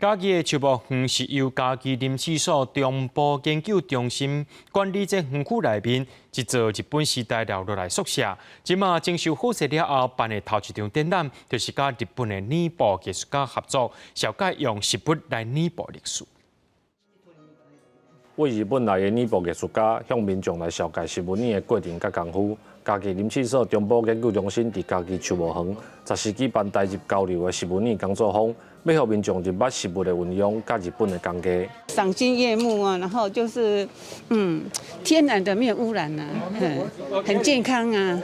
嘉義的樹木園是由嘉義林試所中部研究中心管理這園區內面一座日本時代留落來宿舍，這馬整修好勢了後，辦的頭一場展覽，就是佮日本的染布藝術家合作，紹介用食物來染布歷史。對日本來的染布藝術家向民眾來紹介食物染的過程佮功夫。嘉義林試所中部研究中心佇嘉義樹木園，十時舉辦台日交流的食物染工作坊，欲予民眾認捌食物的運用佮日本的工藝。賞心悅目啊，然後就是天然的沒有污染啊，很健康啊，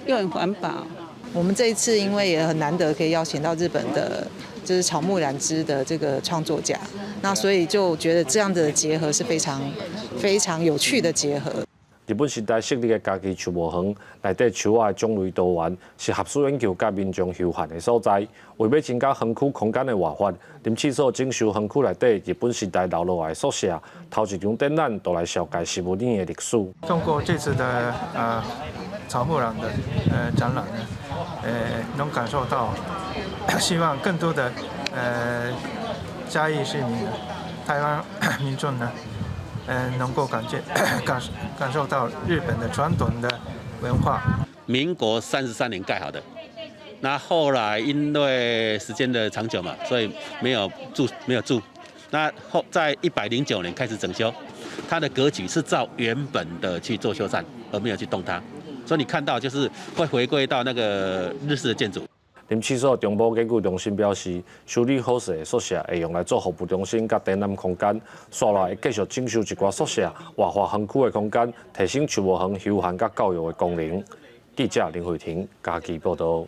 又很環保。我們這一次因為也很難得可以邀請到日本的，就是草木染織的這個創作家，那所以就覺得這樣的結合是非常非常有趣的結合。日本時代設立的嘉義樹木園內底樹仔的種類多元，是學術研究佮民眾休閒的所在。為欲增加園區空間的活法，林試所整修園區內底日本時代留落來的宿舍，頭一場展覽就來紹介食物染的歷史。通過這次的草木染的展覽呢，能感受到，希望更多的嘉義市民、台灣民眾呢，能夠感覺感感受到日本的傳統的文化。民國33年蓋好的，那後來因為時間的長久嘛，所以沒有住，沒有住。那後在109年開始整修，它的格局是照原本的去做修繕，而沒有去動它。所以你看到就是會回歸到那個日式的建築。林試所中部研究中心表示，修理好勢的宿舍會用來做服務中心佮展覽空間，紲落來會繼續整修一寡宿舍，活化園區的空間，提升樹木園休閒佮教育的功能。記者林慧婷嘉義報道。